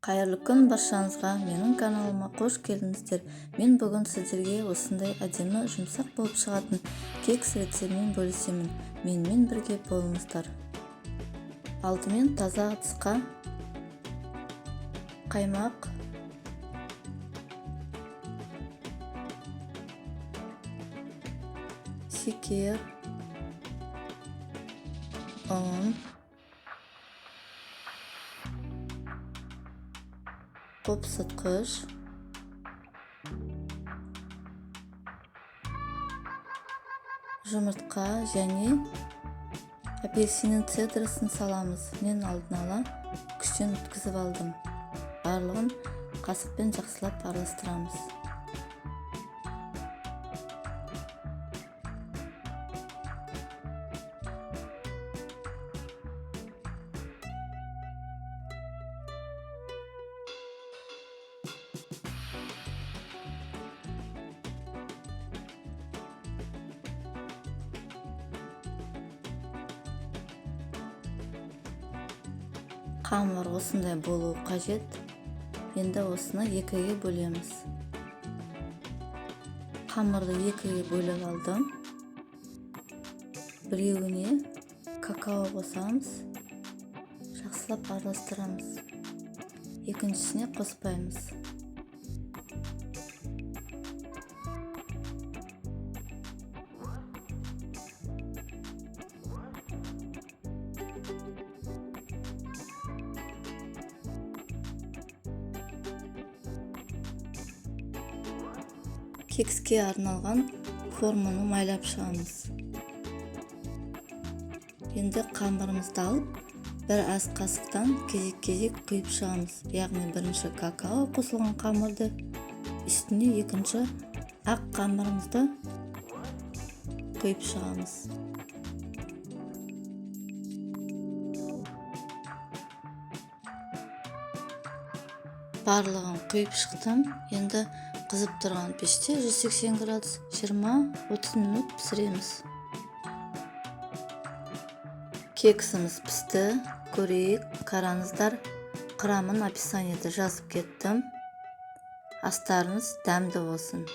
Қайырлы күн баршаңызға, менің каналыма қош келдіңіздер. Мен бүгін сіздерге осындай әдемі жұмсақ болып шығатын кекс рецептімен бөлісемін. Менімен бірге болыңыздар. Алдымен таза ыдысқа қаймақ, шекер, ұн, қопсытқыш, жұмыртқа және апельсиннің цедрасын саламыз. Мен алдын ала күштен өткізіп алдым. Барлығын қасықпен жақсылап араластырамыз. Қамыр осындай болуы қажет. Енді осыны екіге бөлеміз. Қамырды екіге бөліп алдым. Біреуіне какао қосамыз, жақсылап араластырамыз. Екіншісіне қоспаймыз. Кекске арналған форманы майлап шығамыз. Енді қамырымызды алып, бір ас қасықтан кезек-кезек құйып шығамыз. Яғни бірінші какао қосылған қамырды, үстіне екінші ақ қамырымызды құйып шығамыз. Барлығын құйып шықтым. Енді қызып тұрған пеште 180 градус 20-30 минут пісіреміз. Кексіміз пісті. Көрейік, қараңыздар. Құрамын описаниеде жазып кеттім. Астарыңыз дәмді болсын.